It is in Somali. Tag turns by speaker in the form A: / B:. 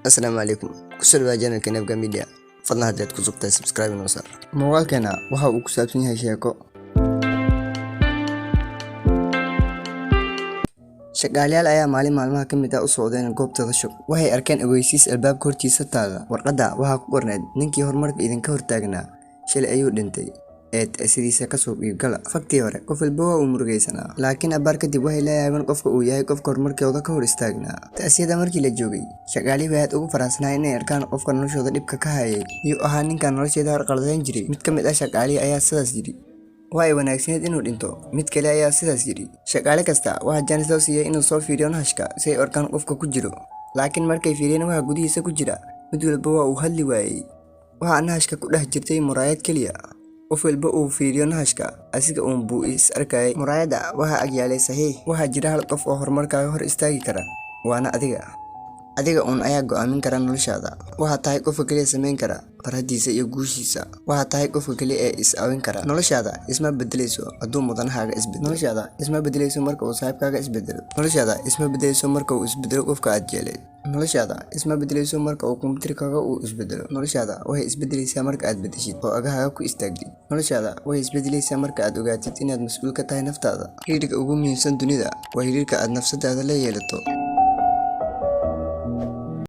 A: Asalaamu calaykum, kusoo dhawaa channelka Nabga Media. Fadlan haddaad ku cusubtahay, subscribe inoo saar.
B: Muuqaalkeena waxa uu ku saabsan yahay sheeko.
A: Shaqaalayaal ayaa maalin maalmaha ka mid ah u socdeen goobta shub. Waxay arkeen ogeysiis albaabka hortiisa taala. Warqadda waxaa ku qorneyd: "Ninkii horumarka idinka hortaagnaa shalay ayuu dhintay, ee sidiisa kasoo iibgala." Faktii hore qof walba waa uu murugaysanaa, laakiin abaar kadib waxay la yaabeen qofka uu yahay qofka horumarkooda ka hor istaagnaa. Ta'siyada markii la joogay, shaqaalihii waxay aad ugu faraxsanaa inay arkaan qofka noloshooda dhibka ka hayay. Yuu ahaa ninkan nolosheeda harqaladayn jiray? Mid ka mid ah shaqaalihii ayaa sidaas yidhi. Waa ay wanaagsaneyd inuu dhinto. Mid kale ayaa sidaas yidhi. Shaqaale kasta waxaa jaanis loo siiyey inuu soo fiiriyo nahashka si ay u arkaan qofka ku jiro. Laakiin markay fiiriyeen waxa gudihiisa ku jira, mid walba waa uu hadli waayey. Waxaa nahashka ku dhex jirtay muraayad keliya. Qof walba uu fiiriyo nahashka, asiga uun buu is arkayay. Muraayadda waxaa ag yaalay saxiix. Waxaa jira hal qof oo horumarkaaga hor istaagi kara, waana adiga. Adiga uun ayaa go'aamin kara noloshaada. Waxaad tahay qofka kaliya samayn kara farxadiisa iyo guushiisa. Waxaad tahay qofka kaliya ee is caawin kara. Noloshaada isma bedelayso hadduu mudanahaaga isbedelo. Noloshaada isma bedelayso marka uu saaxiibkaaga isbedelo. Noloshaada isma bedelayso marka uu isbedelo qofka aad jecleyd. Noloshaada isma bedelayso marka uu kombiyuutarkaaga uu isbedelo. Noloshaada waxay isbedelaysaa marka aad bedeshid oo cagahaaga ku istaagtid. Noloshaada waxay isbedelaysaa marka aad ogaatid inaad mas'uul ka tahay naftaada. Xiriirka ugu muhiimsan dunida waa xiriirka aad nafsadaada la yeelato.